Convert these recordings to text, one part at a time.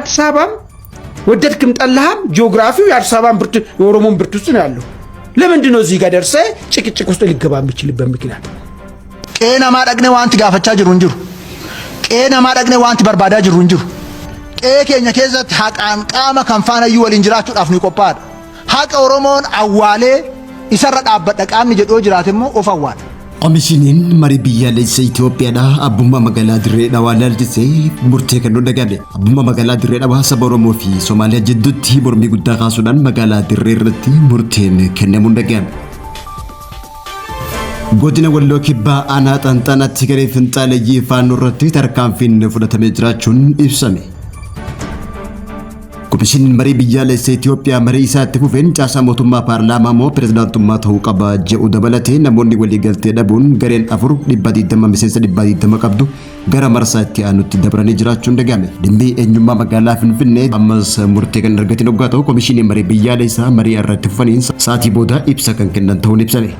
አዲስ አበባም ወደድክም ጠላህም ጂኦግራፊው የአዲስ አበባን ብርት የኦሮሞን ብርት ውስጥ ነው ያለው። ለምንድን ነው እዚህ ጋር ደርሰህ ጭቅጭቅ ውስጥ ሊገባ የሚችልበት ምክንያት? Qe'ee namaa dhaqnee wanti gaafachaa jirru hin jiru. Qe'ee namaa dhaqnee wanti barbaadaa jirru hin jiru. Qe'ee keenya keessatti haqaan qaama kan faanayyuu waliin jiraachuudhaaf ni qophaa'aadha. Haqa Oromoon awwaalee isarra dhaabbadha qaamni jedhu yoo jiraate immoo of awwaala. Komishiniin marii biyyaalessa Itoophiyaadhaa abbummaa magaalaa Dirree Dhawaa ilaalchisee murtee kennuun dhagahame. Abbummaa magaalaa Dirree Dhawaa saba Oromoo fi Somaaliyaa jidduutti mormii guddaa kaasuudhaan magaalaa Dirree irratti murteen kennamuun dhagahame. Godina Walloo Kibbaa aanaa Xanxanaatti garee finxaaleyyii faannoo irratti tarkaanfiin fudhatamee jiraachuun ibsame. Komishiniin marii biyyaalessa Itoophiyaa marii isaa itti fufeen caasaa mootummaa paarlaamaa moo pirezidaantummaa ta'uu qaba jedhu dabalatee namoonni waliigaltee dhabuun gareen afur 120 miseensa 120 qabdu gara marsaa itti aanutti dabranii jiraachuun dhagahame. Dhimmi eenyummaa magaalaa Finfinnee ammas murtee kan argatin hoggaa ta'u komishiniin marii biyyaalessaa marii irratti fufaniin sa'aatii booda ibsa kan kennan ta'uun ibsame.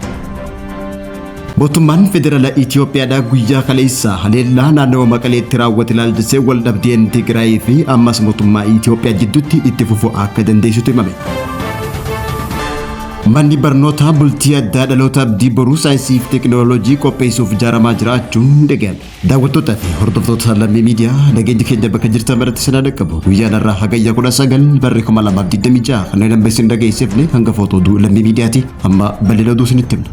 Mootummaan Federaalaa Itoophiyaadhaa guyyaa kaleessaa haleellaa naannawa Maqaleetti raawwate ilaalchisee wal dhabdeen Tigraayii fi ammas mootummaa Itoophiyaa jidduutti itti fufuu akka dandeessutu himame. Manni barnootaa bultii addaa dhaloota abdii boruu saayinsii fi teekinooloojii qopheessuuf ijaaramaa jiraachuun dhagahame. Daawwattootaa fi hordoftoota Lammii Miidiyaa, nageenyi keenya bakka jirtan maratti isin haa dhaqqabu. Guyyaan har'aa Hagayya 19 barri 2026 kanneen amma isin dhageessifne hangafoota oduu Lammii Miidiyaati. Amma bal'ina oduu isinitti himna.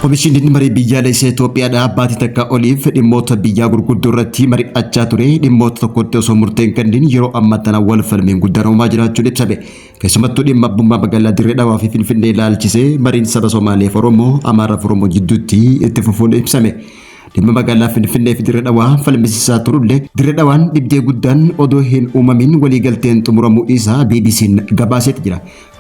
Komishiniin marii biyyaalessa Itoophiyaadhaa baatii takka oliif dhimmoota biyyaa gurguddoo irratti mari'achaa ture dhimmoota tokkotti osoo murteen kennin yeroo ammaa tana wal falmiin guddaan uumaa jiraachuun ibsame. Keessumattuu dhimma abbummaa magaalaa Dirree Dhawaa fi Finfinnee ilaalchisee mariin saba Somaaleef Oromoo, Amaaraaf Oromoo jidduutti itti fufuun ibsame. Dhimma magaalaa Finfinnee fi Dirree Dhawaa falmisiisaa turullee Dirree Dhawaan dhibdee guddaan odoo hin uumamin waliigalteen xumuramuu isaa BBC'n gabaaseeti jira.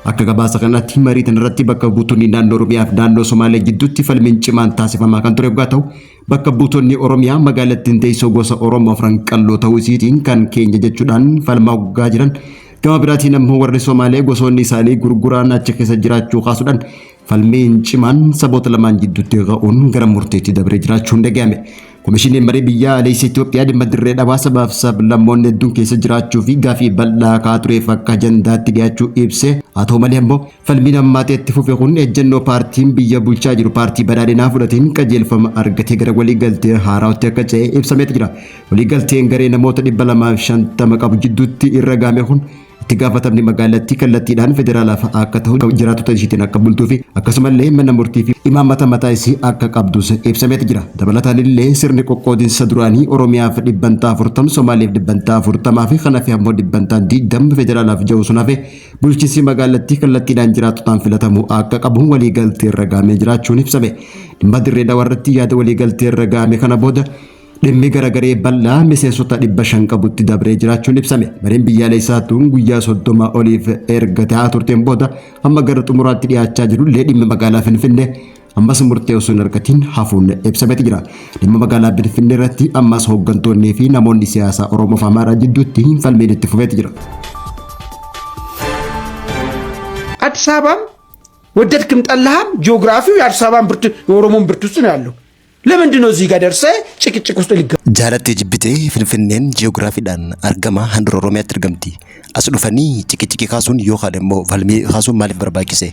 Akka gabaasa kanaatti marii tanarratti bakka buutonni naannoo Oromiyaa fi naannoo Somaalee jidduutti falmiin cimaan taasifamaa kan ture yoggaa ta'u, bakka buutonni Oromiyaa magaalattiin teessoo gosa Oromoo Afran Qalloo ta'uu isiitiin kan keenya jechuudhaan falmaa hoggaa jiran, gama biraatiin ammoo warri Somaalee gosoonni isaanii gurguraan achi keessa jiraachuu kaasuudhaan falmiin cimaan saboota lamaan jidduutti ka'uun gara murteetti dabree jiraachuun dhagahame. Komishiniin marii biyyaalessa Itoophiyaa dhimma Dirree Dhawaa sabaaf sab-lammoonni hedduun keessa jiraachuu fi gaafii bal'aa ka'aa tureef akka ajandaatti dhiyaachuu ibse. Haa ta'u malee ammoo falmiin hammaatee itti fufe kun ejjennoo paartiin biyya bulchaa jiru paartii badhaadhinaa fudhateen qajeelfama argatee gara waliigaltee haaraatti akka ce'e ibsameeti jira. Waliigalteen garee namoota 250 qabu jidduutti irra gahame kun itti gaafatamni magaalattii kallattiidhaan federaalaaf akka ta'u, jiraattota ishiitiin akka bultuu fi akkasumallee mana murtii fi imaammata mataa isii akka qabdus ibsameeti jira. Dabalataan illee sirni qoqqoodinsa duraanii Oromiyaaf 40%, Somaaliif 40% fi kana fi ammoo 20% federaalaaf jiru sun hafe bulchiinsi magaalattii kallattiidhaan jiraattotaan filatamuu akka qabu waliigaltee irra gahamee jiraachuun ibsame. Dhimma Dirree Dhawaa irratti yaada waliigaltee irra gahame kana booda dhimmi garagaree bal'aa miseensota 500 qabutti dabree jiraachuun ibsame. Mariin biyyaalessaa tun guyyaa 30 oliif erga ta'aa turteen booda amma gara xumuraatti dhiyaachaa jirullee dhimmi magaalaa Finfinnee ammas murtee osoo hin argatiin hafuun ibsameeti jira. Dhimma magaalaa Finfinnee irratti ammas hooggantoonnii fi namoonni siyaasaa Oromoo fi Amaaraa jidduutti falmiin itti fufeeti jira. አዲስ አበባም ወደድክም ጠላህም ጂኦግራፊው የአዲስ አበባን ብርት የኦሮሞን ብርት ውስጥ ነው ያለው። ለምንድን ነው እዚህ ጋር ደርሰህ ጭቅጭቅ ውስጥ ሊገባ Jaalattee jibbitee Finfinneen ji'oogiraafiidhaan argama handhuura Oromiyaatti argamti. As dhufanii ciqiciqii kaasuun yookaan immoo falmii kaasuun maaliif barbaachise?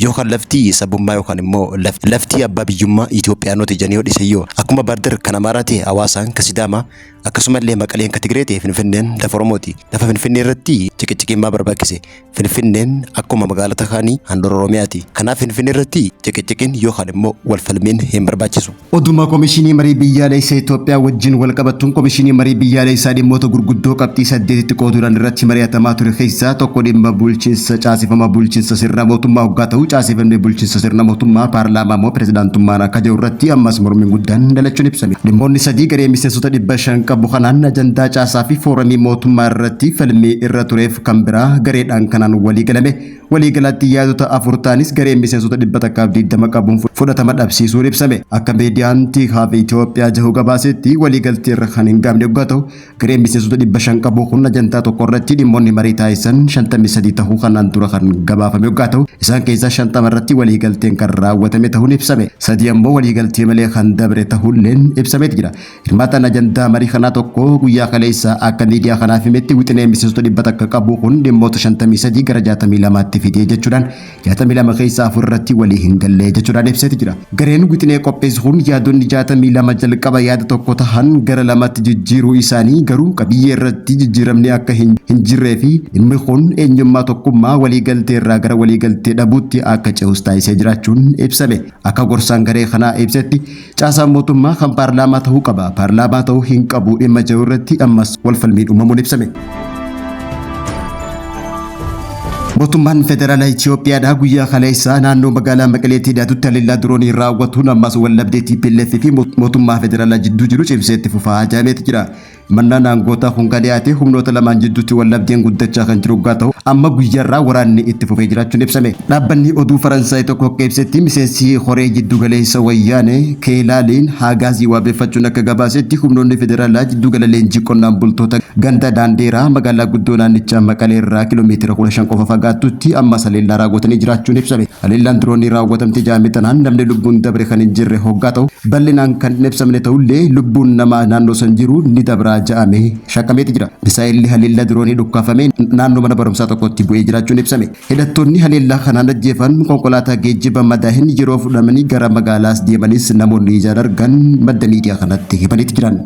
Yookaan lafti sabummaa yookaan immoo lafti abbaa biyyummaa Itoophiyaanota jedhanii yoo dhiise yoo akkuma Baardar kan Amaaraa ta'e, Hawaasaan kan Sidaamaa, akkasumallee Maqaleen kan Tigree ta'e, Finfinneen lafa Oromooti. Lafa Finfinnee irratti ciqiciqiin maa barbaachise? Finfinneen akkuma magaalota kaanii handhuura Oromiyaati. Kanaaf Finfinnee irratti ciqiciqiin yookaan immoo wal falmiin hin barbaachisu. Oduma Komishinii Marii Biyyaalessa Itoophiyaa wajjin wal qabattuun Komishinii Marii Biyyaalessaa dhimmoota gurguddoo qabxii saddeetitti qooduudhaan irratti mari'atamaa ture keessaa tokko dhimma bulchiinsa caasifama bulchiinsa sirna mootummaa hoggaa ta'u, caasifamni bulchiinsa sirna mootummaa paarlaamaa moo pirezidaantummaan akka jiru irratti ammas mormiin guddaan dhalachuun ibsame. Dhimmoonni sadii garee miseensota 500 qabu kanaan ajandaa caasaa fi fooramii mootummaa irratti falmii irra tureef kan biraa gareedhaan kanaan walii galame. Waliigalatti yaadota afur ta'anis garee miseensota 120 qabuun fudhatama dhabsiisuun ibsame. Akka miidiyaan Tiikaaf Itoophiyaa jahu gabaase. gabaasetti waliigaltee irra kan hin gahamne yoggaa ta'u, gareen miseensota 500 qabu kun ajandaa tokko irratti dhimmoonni marii taasisan 53 tahuu kanaan dura kan gabaafame yoggaa ta'u, isaan keessaa 50 irratti waliigalteen kan raawwatame tahuun ibsame. Sadii ammoo waliigaltee malee kan dabre tahuulleen ibsameeti jira. Hirmaataan ajandaa marii kanaa tokko guyyaa kaleessa akka miidiyaa kanaaf himetti, wixinee miseensota 100 qabu kun dhimmoota 53 gara 62tti fidee jechuudhaan, 62 keessaa 4 irratti walii hin galle jechuudhaan ibseeti jira. Gareen wixinee qopheessu kun yaadonni 62 jalqaba yaada tokko tahan gara lamatti jijjiiruu isaanii, garuu qabiyyee irratti jijjiiramni akka hin jirree fi dhimmi kun eenyummaa tokkummaa waliigaltee irraa gara waliigaltee dhabuutti akka ce'us taasisee jiraachuun ibsame. Akka gorsaan garee kanaa ibsetti, caasaan mootummaa kan paarlaamaa ta'uu qaba, paarlaamaa ta'uu hin qabu dhimma jiru irratti ammas walfalmiin uumamuun ibsame. Mootummaan Federaalaa Itoophiyaadhaa guyyaa kaleessaa naannoo magaalaa Maqaleetti hidhatutti haleellaa diroonii raawwatuun ammas wallabdee TPLF fi mootummaa federaalaa jidduu jiru cimsee itti fufaa jedhameeti jira. Mannaan aangoota kun kan dhiyaate humnoota lamaan jidduutti wallabdeen guddachaa kan jiru yoggaa ta'u, amma guyyaarraa waraanni itti fufee jiraachuun ibsame. Dhaabbanni oduu Faransaay tokko akka ibsetti, miseensi horee jiddu galeessa wayyaane Keelaaliin Haagaazii wabeeffachuun akka gabaasetti, humnoonni federaalaa jiddu gala leenjii qonnaan bultoota ganda Daandeeraa magaalaa guddoo naannichaa Maqalee irraa kiiloomeetira 15 qofa fagaattutti ammas haleellaa raawwatanii jiraachuun ibsame. Haleellaan diroonii raawwatamte jaame tanaan namni lubbuun dabre kan hin jirre hoggaa ta'u, bal'inaan kan hin ibsamne ta'ullee lubbuun namaa naannoo san jiru ni dabraa ja'ame shakkameeti jira. Misaa'illi haleellaa diroonii dhukkaafame naannoo mana barumsaa tokkotti bu'ee jiraachuun ibsame. Hidhattoonni haleellaa kanaan ajjeefan konkolaataa geejjiba madaahin yeroo fudhamanii gara magaalaas deemanis namoonni ijaan argan madda miidiyaa kanatti himaniiti jiran.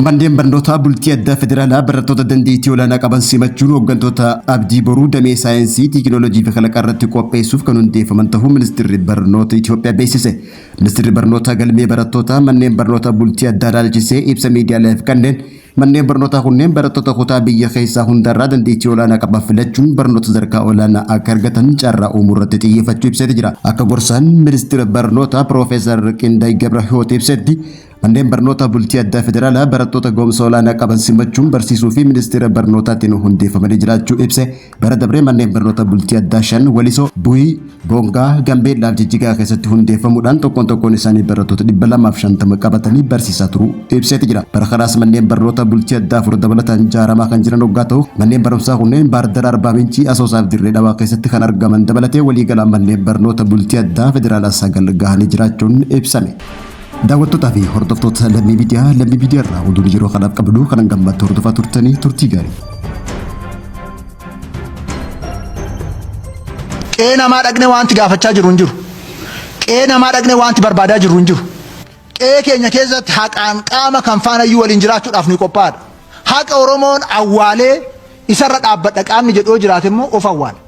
Manneen barnootaa bultii addaa federaalaa barattoota dandeettii olaanaa qaban simachuun hooggantoota abdii boruu damee saayinsii, teekinooloojii fi kalaqa irratti qopheessuuf kan hundeeffaman ta'uu ministeerri barnoota Itoophiyaa beeksise. Ministeerri barnootaa galmee barattoota manneen barnoota bultii addaa ilaalchisee ibsa miidiyaaleef kanneen manneen barnootaa kunneen barattoota kutaa biyya keessaa hundarraa dandeettii olaanaa qaban filachuun barnoota sadarkaa olaanaa akka argatan carraa uumuu irratti xiyyeeffachuu ibseeti jira. Akka gorsaan ministeera barnootaa Piroofeesar Qindaay Gabrahiwoot ibsetti, manneen barnoota bultii addaa federaalaa barattoota gahumsa olaanaa qaban simachuun barsiisuu fi ministeera barnootaatiin hundeeffamanii jiraachuu ibse. Bara dabree manneen barnoota bultii addaa 5 Walisoo, Buhii, Boongaa, Gambeellaa fi Jijjigaa keessatti hundeeffamuudhaan tokkoon tokkoon isaanii barattoota 250 qabatanii barsiisaa turuu ibseeti jira. Bara kanaas manneen barnoota bultii addaa 4 dabalataan ijaaramaa kan jiran hoggaa ta'u, manneen barumsaa kunneen Baardar, Arbaa Mincii, Asoosaa fi Dirree Dhawaa keessatti kan argaman dabalatee waliigalaan manneen barnoota bultii addaa federaalaa 9 gahanii jiraachuun ibsame. Daawwattootaa fi hordoftoota Lammii Miidiyaa, Lammii Miidiyaa irraa oduun yeroo kanaaf qabnu kanan gammaatti hordofaa turtanii, turtii gaarii. Qe'ee namaa dhaqnee wanti gaafachaa jirru hin jiru. Qe'ee namaa dhaqnee wanti barbaadaa jirru hin jiru. Qe'ee keenya keessatti haqaan qaama kan faanayyuu waliin jiraachuudhaaf ni qophaa'aadha. Haqa Oromoon awwaalee isarra dhaabbadha qaamni jedhu yoo jiraate immoo of awwaala.